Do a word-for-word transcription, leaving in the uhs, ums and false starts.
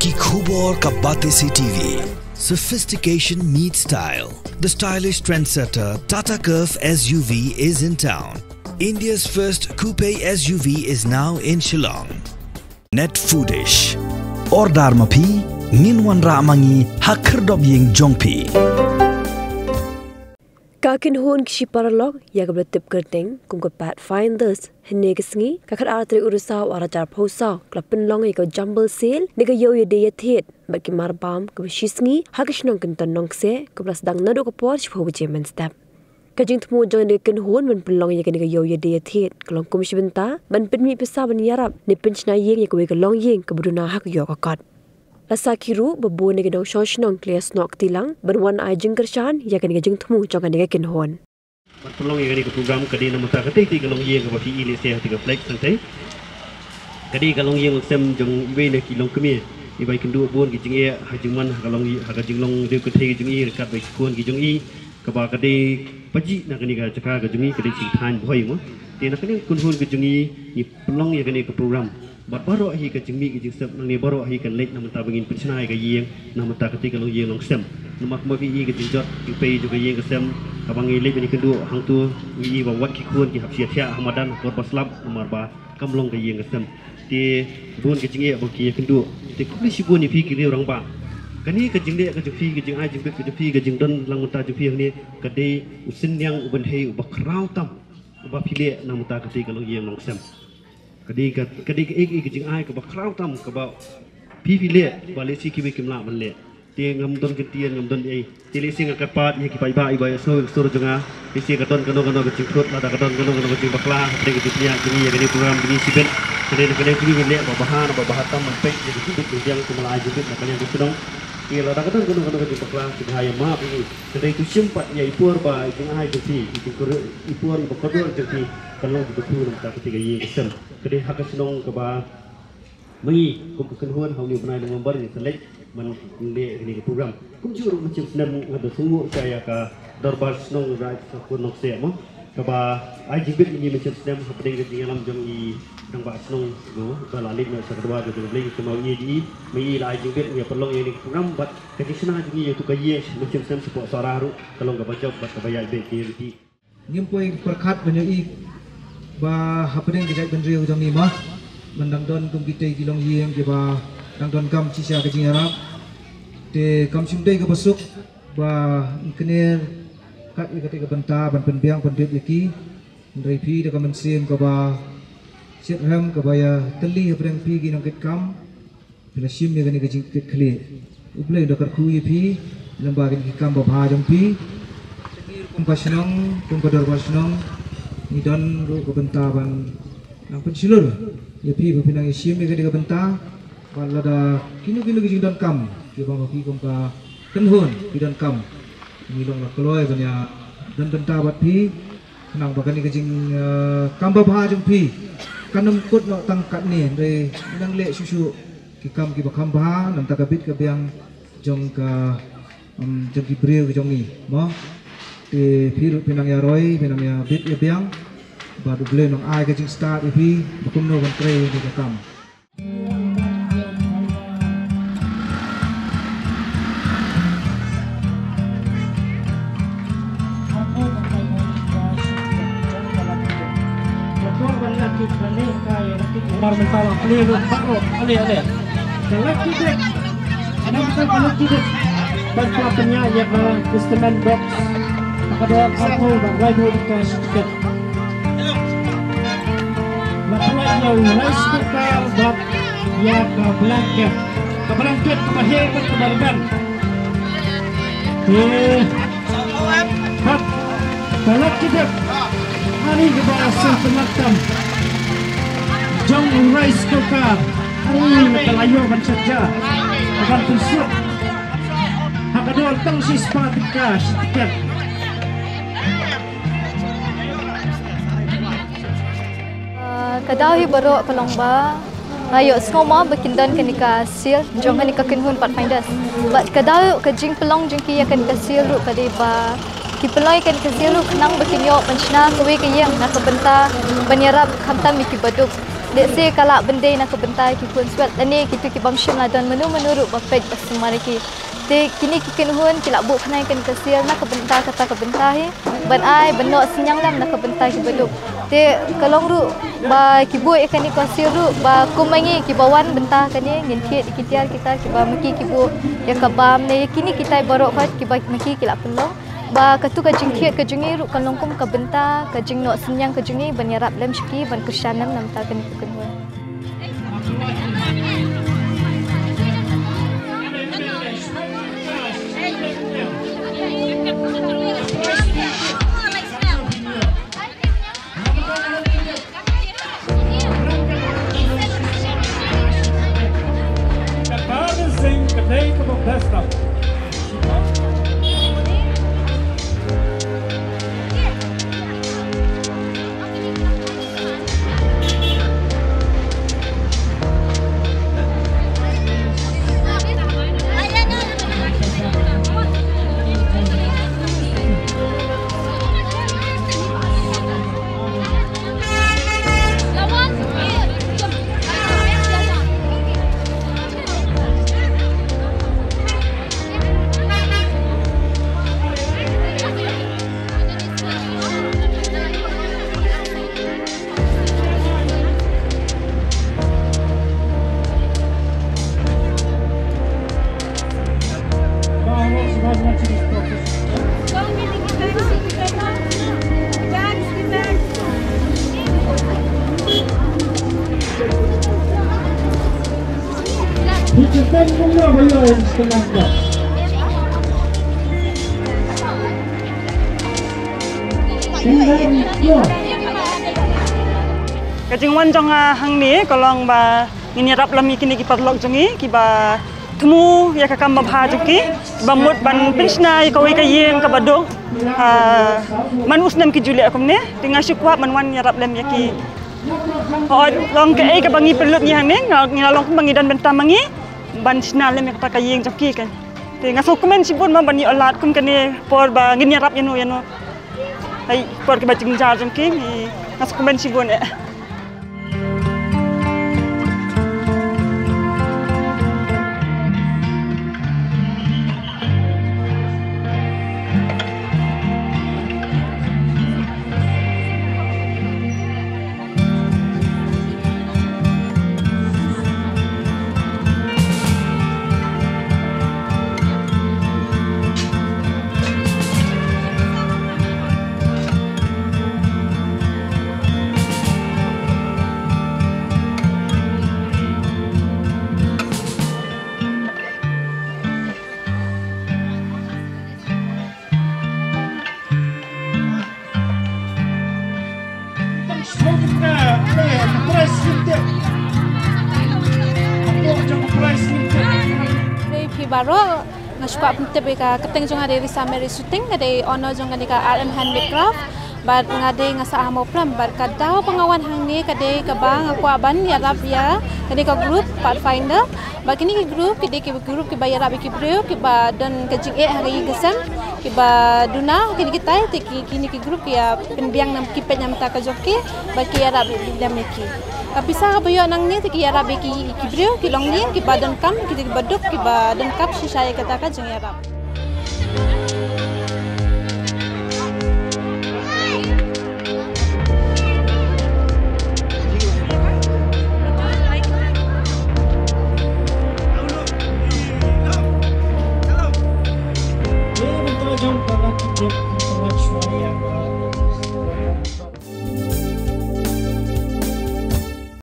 Ki khubor ka Batesi T V. Sophistication meets style. The stylish trendsetter Tata Curvv S U V is in town. India's first coupe S U V is now in Shillong. Net Foodish. Order ma phi, ngin wanrah ma ngi ha khyrdop ïing jong phi. Ka kynhun ki shi paralok ïa kaba la tip kyrteng kum ka Pathfinders, hynne ka sngi, ka khatar tarik u Risaw ar hajar arphew saw, ka la pynlong ïa ka Jumble Sale ne ka ïew ïadie ïathied bad ki marbam kaba shi sngi ha ka shnong Kynton Nongkseh, kaba la sdang naduh ka por shiphew baje mynstep. Ka jingthmu jong kane ka kynhun ban pynlong ïa kane ka ïew ïadie ïathied ka long kum shi bynta ban pynmih pisa ban ïarap ne pynshna ïing ïa kawei ka longïing kaba duna ha ka ïew ka kot. La sakhi ruh ba bun na ki nongshong shnong ki la ïasnoh kti lang ban wan ai jingkyrshan ïa kane ka jingthmu jong kane ka kynhun. Ban pynlong ïa kane ka program ka dei na bynta katei katei ka longïing kaba phi i lehse ha katei ka flag tang tei. Ka dei ka longïing longsem jong iwei na ki longkmie iba ïakynduh bun ki jingeh ha jingman ha ka long ha ka jinglong riew kynthei ka jong i ryngkat bad ki khun ki jong i, kaba ka dei pajih na kane ka jaka ka jong i ka dei shi thaiñ Bhoi mo. Te na kane ka kynhun ka jong i ngi pynlong ïa kane ka program. Bad baroh hi ka jingmih ka jingsep nangne baroh hi kan leit na bynta ba ngin pynshna ïa ka ïing na bynta katei ka longïing longsem. Namar kumba phi i ka jingjot jingpei jong ka ïing ka sem, haba ngi leit ban ïakynduh hangto ngi i ba wat ki khun ki hap sha thiah ha madan ha kor ba slap namar ba kam long ka ïing ka sem. Te bun ka jingeh ba ki ïakynduh. Te khublei shibun ïa phi ki riew rangbah. Kane ka jingleh ka jong phi, ka jingai jingbit ka jong phi, ka jingdon lang mynta jong phi hangne ka dei u synñiang u bynhei uba khraw tam uba phi leh na bynta katei ka longïing longsem. Ka dei ka, ka dei ka, ka, ka jingai kaba khraw tam kaba phi phi leh ba lehse kiwei kim lah ban leh. Te ngam don kyntien, ngam don ei. Te lehse nga kyrpad ïa ki paidbah iba ïasngew ïa ka sur jong nga. Lehse ka don kano kano ka jingthut, lada ka don kano kano ka jingbakla hapdeng ka jingpynïaid jong ngi ïa kane ka program jong ngi shibit. Kane na kane jong ngi ngin leh ba bha, na ba bha tam ban peit ïa ka jingthut jingbiang kumba la ai jingbit na ka liang ka shnong. Te lada ka don kano kano ka jingbakla, sngewbha ïa map ïa ngi. Hynrei to shim pat ïa i por ba i jingai jong phi, i jingkyrkhu, i por iba kordor jong phi kan long jingkyrkhu na bynta katei ka ïing ka sem. Ka dei ha ka shnong kaba ma ngi kum ka kynhun ha une u bnai November ngin sa leit ban leh kane ka program. Kumjuh ruh mynshem snem nga da sngewnguh sha ïa ka dorbar shnong Rai Sakun Nongkseh mo, kaba ai jingbit ïa ngi mynshem snem hapdeng ka jingïalam jong i rangbah shnong mo, ba la leit noh sha ka dorbar ka jong U Blei, kynmaw ïa i, ma i la ai jingbit ïa pynlong ïa kane ka program bad ka jingshna jong ngi ïa tu ka ïing mynshem snem shapoh Sohra ruh ka long kaba jop bad kaba ïaid beit ka ïing ka tih. Ngim poi pyrkhat ban ïohi ba hapdeng ka jaitbynriew jong ngi ma, man dang don kum kitei ki longïing kiba dang donkam shisha ka jingïarap. Te kam shym dei kaba suk ba ngi kner kat ïa katei ka bynta ban pynbiang pynbit ïa ki. Hynrei phi da ka mynsiem kaba shitrhem kaba ïatylli hapdeng phi ki nongkitkam. Phi la shim ïa kane ka jingkitkhlieh. U Blei un da kyrkhu ïa phi lyngba kine ki kam babha jong phi. Kum ka shnong, kum ka dorbar shnong, ngi don ruh ka bynta ban nang pynshlur ïa phi ba phin nang ïashim ïa kane ka bynta. Bad lada kino kino ki jingdonkam kiba ma phi kum ka kynhun ki donkam, ngi long la kloi ban ïa don bynta bad phi. Khnang ba kane ka jing, eh, kam babha jong phi kan ym kut noh tang katne, hynrei nang leh shuh shuh ki kam kiba kham bha na bynta ka bit ka biang jong ka, um, jong ki briew jong ngi mo. Te phi ruh phi nang ïaroi, phi nang ïabit ïabiang bad U Blei un nang ai ka jingstad ïa phi ba kumno ban trei ïa ka kam. Mar mynta la plie ruh baroh. Ale, ale. Ka Lucky Dip. Namar ka Lucky Dip ban pynïaid ïa ka instrument box. Ka dei ka arphew bad laiphew ka certificate. La pynlait ïa u rice cooker bad ïa ka blanket. Ka blanket kaba heh bad kaba rben. Te bad ka Lucky Dip. Ani kaba sngewtynnat tam jong u rice cooker. Ani ka la ïoh ban shet ja. Ka ban pynsuk. Ha ka dor tang shispah tyngka shi tiket. Ah, ka daw hi baroh ka long ba nga ïohsngew mo ba kin don kane ka sale jong kane ka kynhun Pathfinders. Bad ka daw ka jingpynlong jong ki ïa kane ka sale ruh ka dei ba ki pynlong ïa kane ka sale ruh khnang ba kin ïoh ban shna kawei ka ïing na ka bynta ban ïarap khamtam ïa kiba duk. Lehse ka lah ban dei na ka bynta ki khun swet lane kito ki bym shym la don mano mano ruh ba peit ba sumar ïa ki. Te kine ki kynhun ki la buh khnang ïa kane ka sir na ka bynta kata ka bynta hi ban ai ban noh synñiang lem na ka bynta ki baduk. Te ka long ruh ba ki buh ïa kane ka sir ruh ba kum ma ngi kiba wan bynta kane ngin thied ïa ki tiar ki tar kiba ma ki ki buh ïa ka bam ne ïa kine kitai baroh khoit kiba ma ki ki la pynlong. Ba katu ka jingthied ka jong ngi ruh ka long kum ka bynta ka jingnoh synñiang ka jong ngi ban ïarap lem sha ki ban kyrshan lem na ka bynta kane ka kynhun. Ka jingwan jong nga hangne ka long ba ngin ïarap lem ïa kine ki paralok jong ngi kiba thmu ïa ka kam babha jong ki ba mut ban pynshna ïa kawei ka ïing kaba duk. Ah, man u snem ki ju leh kumne, te nga shu kwah ban wan ïarap lem ïa ki. Hooid, long kaei kaba ngi pynlut ngi hangne, nga, ngi la long kumba ngi don bynta ma ngi ban shna lem ïa kata ka ïing jong ki kan. Te nga sngewkmen shibun mo ban ïoh lad kum kane por ba ngin ïarap ïano ïano. Hai por kiba jynjar jong ki, nga sngewkmen shibun eh. Dei phi baroh, nga shu kwah pyntip ïa ka kyrteng jong nga dei Risa Mary Suting, nga dei owner jong kane ka R M Handmade Craft. Bad nga dei nga sah ha Mawprem, bad ka daw ba nga wan hangne ka dei kaba nga kwah ban ïarap ïa kane ka group Pathfinder. Bad kine ki group ki dei ki group kiba ïarap ïa ki briew kiba don ka jingeh ha ka ïing ka sem, kiba duna ha kine ki tai, te ki, kine ki group ki ïa pynbiang na ki peit na bynta ka jong ki, bad ki ïarap ïa lem ïa ki. Ka pisa kaba ïoh nangne te ki ïarap ïa ki, ki briew ki longïing kiba donkam, ki dei kiba duk kiba donkam shisha ïa kata ka jingïarap.